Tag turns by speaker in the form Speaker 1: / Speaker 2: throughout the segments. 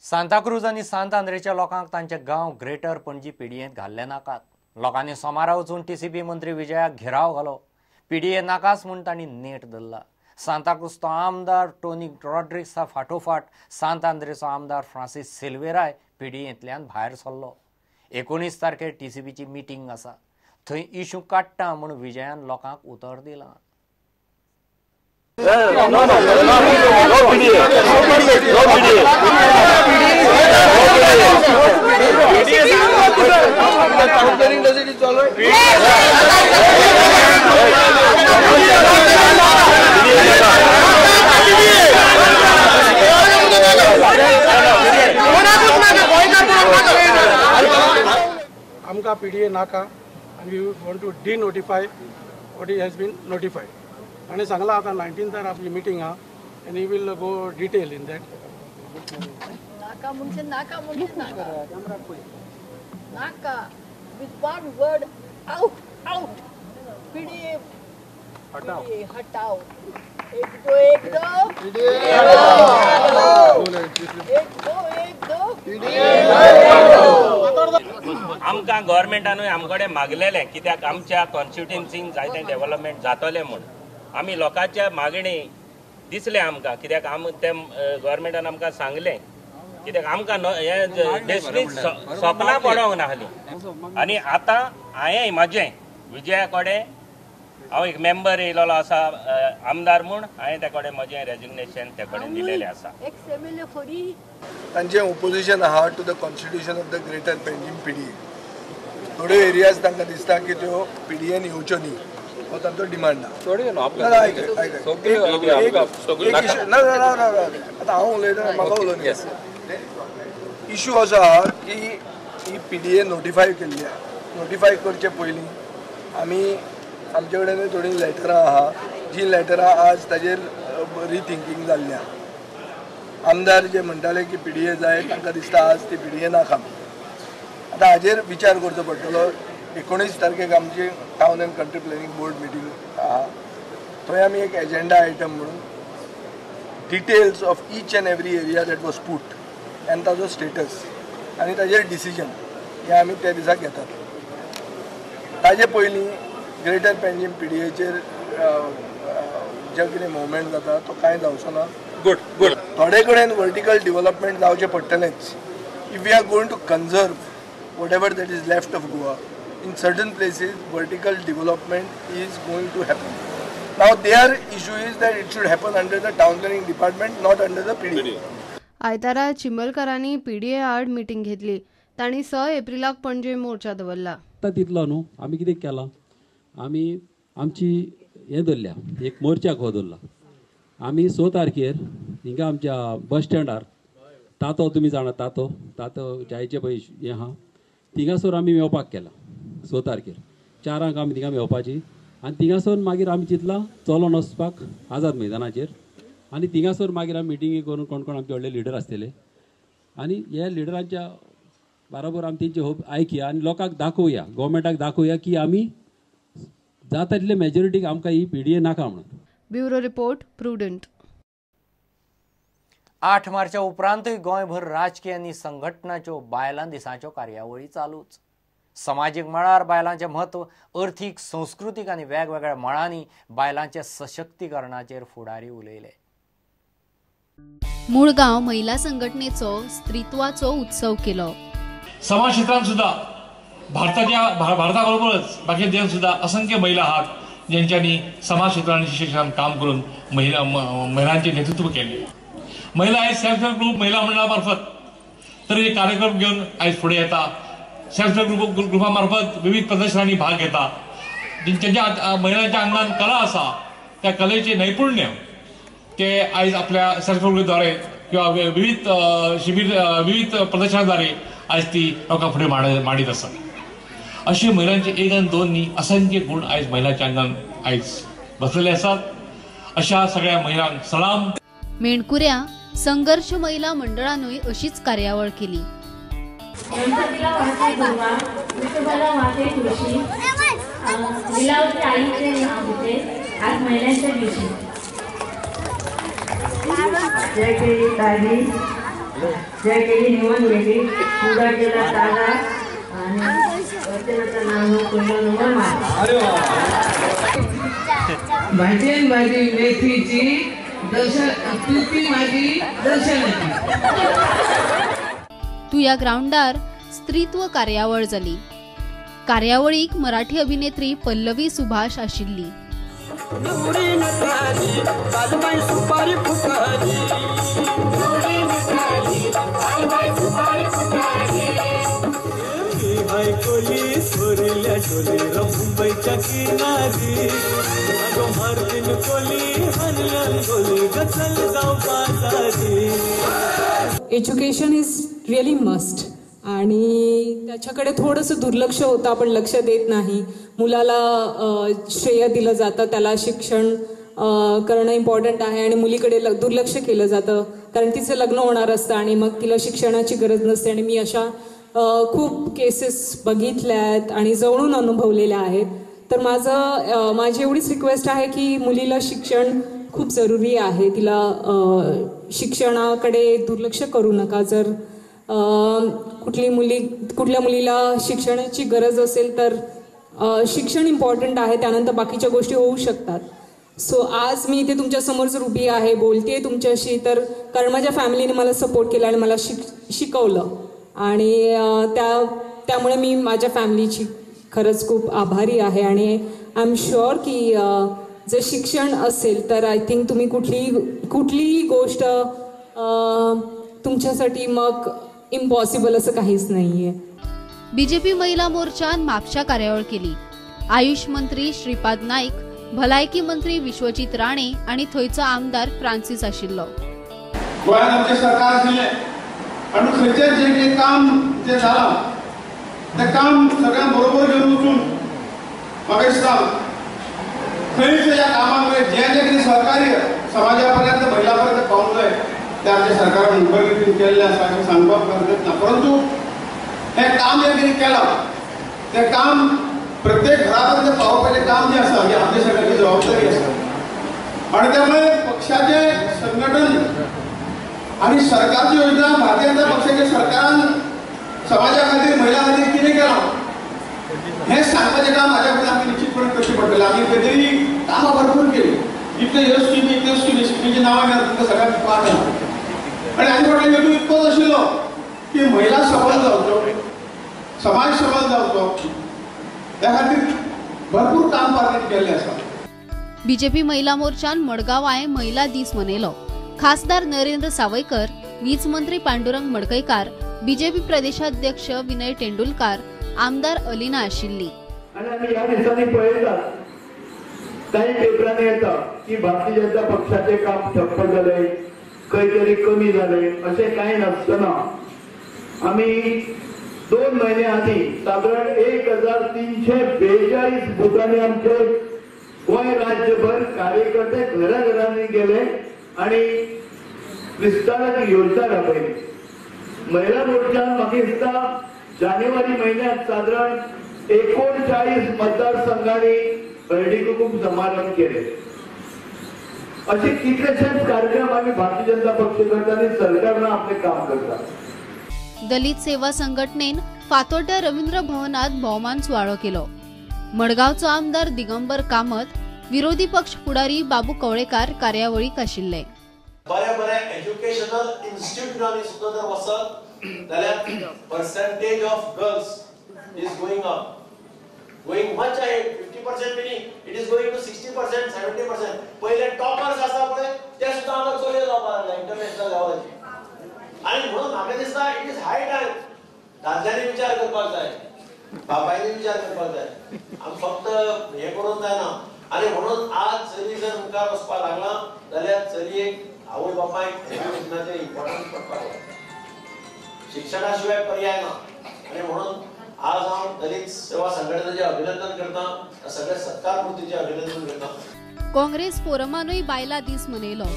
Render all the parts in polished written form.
Speaker 1: सांताक्रूज आनी सांत आंद्रेच्या लोकांक तांचे गांव ग्रेटर पणजी पीडीएंत घाल्ले नाकात. लोकांनी सोमारा वचून टीसीपी मंत्री विजयाक घेराव घालो. पीडीए नाकाच म्हूण तांणी नेट धरला. सांताक्रूजचो आमदार टोनी रॉड्रिक्सा फाटोफाट सांत आंद्रेचो आमदार फ्रांसीस सिल्वेराय पीडीएंतल्यान भायर सरलो. 19 तारखेर टीसीपीची मिटींग आसा, थंय इशू काडटा म्हूण विजयान लोकांक उतर दिलां.
Speaker 2: आमकां पीडीए नाका आनी we want to denotify what is has been notified. ताणें सांगलां आतां 19 आपली मिटींग आहा आनी he will go detail in that.
Speaker 3: नाका म्हणजे नाका म्हणजे नाका नाका with one word out out PDA हटाओ हटाओ. एक दो एक दो पीडीए हटाओ, एक दो एक दो पीडीए हटाओ.
Speaker 4: आमकां गव्हर्मेंटानूय आमकडे मागलेलें कित्याक आमच्या कॉन्स्टिट्युएन्सीन जायतें डेव्हलपमेंट जातलें म्हूण. आमी लोकांच्या मागणी दिसलें आमकां कित्याक आम ते गव्हर्मेंटान आमकां सांगलें कित्याक आमकां हें बेसलीं सपनां पडोंक नासलीं. आनी आतां हांवें म्हजें विजया कडेन हांव एक मेंबर येयलेलो आसा आमदार म्हूण हांवें त्या कडेन म्हजें रेजिग्नेशन त्या कडेन दिलेलें आसा.
Speaker 5: तांचें ओपोजिशन आहा to the constitution of the greater Panjim PDA. थोड्यो एरियाज तांकां दिसता की त्यो पीडीएन येवच्यो न्ही, हो तांचो डिमांड आहा. ना आतां हांव उलयता, म्हाका उलोवंक. इशू असो आहा की ही पीडीए नोटिफाय केल्ली आहा. नोटिफाय करचे पयलीं आमी आमचे कडेन थोडीं लेटरां आहा, जीं लेटरां आज ताजेर रिथिंकींग जाल्ली आहा. आमदार जे म्हणटाले की पीडीए जाय, तांकां दिसता आज ती पीडीए नाका. आतां हाजेर विचार करचो पडटलो. 19 तारखेक आमची town and country planning board meeting आहा, थंय आमी एक एजेंडा आयटम म्हणून details of each and every area that was put आनी ताजो स्टेटस आनी ताजेर डिसिजन हें आमी त्या दिसा घेतात. ताजे पयलीं ग्रेटर पेंजीम पीडीएचेर जें कितें मुवमेंट जाता तो कांय जावचो ना. Good good. थोडे कडेन वर्टिकल डेव्हलपमेंट जावचें पडटलेंच. If we are going to conserve whatever that is left of Goa, in certain places vertical development is going to happen. Now their issue is that it should happen under the town planning department, not under the PDA.
Speaker 6: आयतारा चिंबलकारांनी PDA आड meeting घेतली. तांणी 6 एप्रिलाक पणजे मोर्चा दवरला.
Speaker 7: आतां तितलो न्हू आमी कितें केलां, आमी आमची हें दवरल्या, एक मोर्चाक हो दवरला. आमी 6 तारखेर हिंगा आमच्या बस स्टँडार तातो, तुमी जाणा तातो, तातो जायचे पळय हें आहा, थिंगासर आमी मेवपाक केला 6 तारखेर 4 आमी थिंगा मेवपाची. आनी थिंगासर मागीर आमी चिंतलां चलोन वचपाक आझाद मैदानाचेर. आनी थिंगासर मागीर आमी मिटिंगी करून कोण कोण आमचे व्हडले लिडर आसतले आनी ह्या लिडरांच्या बरोबर आमी तेंची होप आयकया आनी लोकांक दाखोवया, गव्हर्मेंटाक दाखोवया की आमी जाता तितले मेजॉरिटीक आमकां ही पीडीए नाका म्हणून.
Speaker 6: Bureau report, Prudent.
Speaker 1: 8 मार्चा उपरांतूय गोंयभर राजकीय आनी संघटनाच्यो बायलां दिसाच्यो कार्यावळी चालूच. समाजीक मळार बायलांचें म्हत्व, अर्थीक, संस्कृतीक आनी वेगवेगळ्या मळांनी बायलांच्या सशक्तीकरणाचेर फुडारी उलयले.
Speaker 8: मुळगांव महिला संघटनेचो स्त्रीत्वाचो उत्सव केलो.
Speaker 9: समाज क्षेत्रांत सुद्धा भारताच्या भारताबरोबरच बाकी देशांत सुद्धा असंख्य महिला आहात ज्यांच्यानी समाज क्षेत्रात आणि शिक्षणात काम करून महिलांचे नेतृत्व केले. महिला आयज सेल्फ हेल्प ग्रुप महिला मंडळामार्फत तर हे कार्यक्रम घेवन आयज फुडें येता. सेल्फ हेल्प ग्रुपा मार्फत विविध प्रदर्शनांनी भाग घेता. ज्यांच्या महिलांच्या आंगान कला आसा त्या कलेचे नैपुण्य ते आयज आपल्या सेल्फ हेल्प ग्रुपद्वारे किंवा विविध शिबीर विविध प्रदर्शनाद्वारे आयज ती लोकां फुडें मांडीत आसा. अशे महिलांचे एक आनी दोन न्ही असंख्य गुण आयज महिलांच्या आंगान आयज बसलेले आसात. अशा सगळ्या महिलांक सलाम.
Speaker 8: मेणकुऱ्या संघर्ष महिला मंडळानूय अशीच कार्यावळ केली.
Speaker 10: गणपतीला वाहते दुर्वा, विठोबाला वाहते तुळशी, लिलावती आईचे नाव होते आज महिलांच्या दिवशी. जय केली तारी जय केली निवड केली, पूजा केला तागा आणि वचनाचं नाव कुंडल वर्मा.
Speaker 11: भाजी भाजी मेथीची दर्शन तुती माझी दर्शनाची.
Speaker 8: तुया ग्राउंडार स्त्रीत्व कार्यावळ जाली. कार्यावळीक मराठी अभिनेत्री पल्लवी सुभाष आशिल्ली.
Speaker 11: एज्युकेशन is really must आणि त्याच्याकडे थोडंसं दुर्लक्ष होतं, आपण लक्ष देत नाही. मुलाला श्रेय दिलं जातं, त्याला शिक्षण करणं इम्पॉर्टंट आहे आणि मुलीकडे दुर्लक्ष केलं जातं, कारण तिचं लग्न होणार असतं आणि मग तिला शिक्षणाची गरज नसते. आणि मी अशा खूप केसेस बघितल्या आहेत आणि जवळून अनुभवलेल्या आहेत. तर माझी एवढीच रिक्वेस्ट आहे की मुलीला शिक्षण खूप जरुरी आहे, तिला शिक्षणाकडे दुर्लक्ष करू नका. जर कुठल्या मुलीला शिक्षणाची गरज असेल तर शिक्षण इम्पॉर्टंट आहे, त्यानंतर बाकीच्या गोष्टी होऊ शकतात. सो आज मी इथे तुमच्यासमोर जर उभी आहे, बोलते तुमच्याशी, तर कारण माझ्या फॅमिलीने मला सपोर्ट केला आणि मला शिकवलं आणि त्यामुळे मी माझ्या फॅमिलीची खरंच खूप आभारी आहे. आणि I am sure की जर शिक्षण असेल तर I think तुम्ही कुठलीही गोष्ट तुमच्यासाठी मग इम्पॉसिबल असं काहीच नाही आहे.
Speaker 8: बीजेपी महिला मोर्चान म्हापशा कार्यावळ केली. आयुष मंत्री श्रीपाद नाईक, भलायकी मंत्री विश्वजीत राणे आणि थंयचो आमदार फ्रांसिस आशिल्लो.
Speaker 12: गोंयांत आमचें सरकार आशिल्लें आनी खंयचें जें कितें काम जें जालां तें काम सगळ्यां बरोबर घेवन वचून म्हाका दिसता खंयच ह्या कामाक जें जें कितें सहकार्य समाजा पर्यंत महिला पर्यंत पावूंक जाय तें आमच्या सरकारान उबर केल्लें आसा अशें सांगपाक हरकत ना. परंतु हें काम जें कितें केलां तें काम प्रत्येक घरा पर्यंत पावोवपाचें काम जें आसा हें आमच्या सगळ्यांची जबाबदारी आसा. आनी त्यामुळे पक्षाचें संघटन आनी सरकारची योजना भारतीय जनता पक्षाच्या सरकारान समाजा खातीर महिला खातीर कितें केलां हें सांगपाचें काम म्हाज्या खातीर आमी निश्चितपणे करचें पडटलें. आमी खंय तरी कामां भरपूर केली, इतले ह्यो स्किमी त्यो स्किमी स्किमीचीं नांवां घेवन तुमकां सगळ्यांक पाठ आसा. आनी हाजे फाटलो हेतू इतकोच आशिल्लो की महिला सबल जावच्यो, समाज सबल जावचो, त्या खातीर भरपूर काम पार्टीन केल्लें आसा.
Speaker 8: बीजेपी महिला मोर्चान मडगांवाय महिला दीस मनयलो. खासदार नरेंद्र सावयकर, वीज मंत्री पांडुरंग मडकयकार, बीजेपी प्रदेशाध्यक्ष विनय तेंडुलकार, आमदार अलिना आशिल्ली.
Speaker 13: आनी आमी ह्या दिसांनी पळयतात काही पेपरांनी येता की भारतीय जनता पक्षाचें काम ठप्प जालें, खंय तरी कमी जालें, अशें कांय नासतना आमी 2 म्हयने आदीं सादारण 1342 बुथांनी आमचे गोंय राज्यभर कार्यकर्ते घरा घरांनी गेले आनी विस्ताराची योजना राबयली. महिला मोर्चान म्हाका दिसता जानेवारी म्हयन्यांत सादारण 39 मतदारसंघांनी हळदी कुकूम समारंभ केले. असे कितलेशेच कार्यक्रम आमी भारतीय जनता पक्ष करता आनी सरकारान आपलें काम करता.
Speaker 8: दलित सेवा संघटनेन फातोड्ड्या रवींद्र भवनात भोवमान सुवाळो केलो. मडगांवचो आमदार दिगंबर कामत, विरोधी पक्ष फुडारी बाबू कवळेकार कार्यावळीक आशिल्ले.
Speaker 14: बऱ्या बऱ्या एज्युकेशनल इन्स्टिट्यूटांनी सुद्दां जर वचत जाल्यार percentage of girls is going up, going much ahead. 50% meaning it is going to 60%, 70%. पयले टॉपर्स आसा पळय ते सुद्दां आमकां चलयो जावपाक लागल्या इंटरनॅशनल लेवलाचेर. आनी म्हणून म्हाका दिसता it is high time दादल्यांनी विचार करपाक जाय, बापायनी विचार करपाक जाय, आमी फक्त हें करूंक जायना. आनी म्हणून आज चली जर मुखार वचपाक लागला जाल्यार चलयेक आवय बापायक एज्युकेशनाचें इम्पॉर्टन्स पडपाक लागता. शिक्षणा शिवाय पर्याय ना. आनी म्हणून आज हांव दलित सेवा संघटनेचें अभिनंदन करता, सगळ्या सत्कार मूर्तीचें अभिनंदन करता.
Speaker 8: काँग्रेस फोरमानूय बायला दीस मनयलो.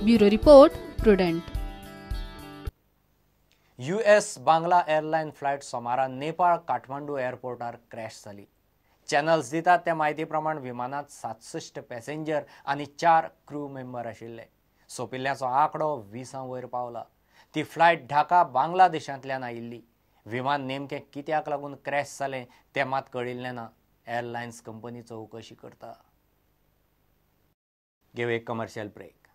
Speaker 8: Bureau report, Prudent.
Speaker 1: US Bangla airline flight सोमारा नेपाळ काठमांडू एअरपोर्टार क्रॅश जाली. चॅनल्स दितात त्या म्हायती प्रमाण विमानांत 67 पॅसेंजर आनी 4 क्रू मेंबर आशिल्ले. सोंपिल्ल्याचो आंकडो 20 वयर पावला. ती फ्लायट ढाका बांगलादेशांतल्यान आयिल्ली. विमान नेमकें कित्याक लागून क्रॅश जालें तें मात कळिल्लें ना. एअरलायन्स कंपनी चवकशी करता. घेवं एक कमर्शियल ब्रेक.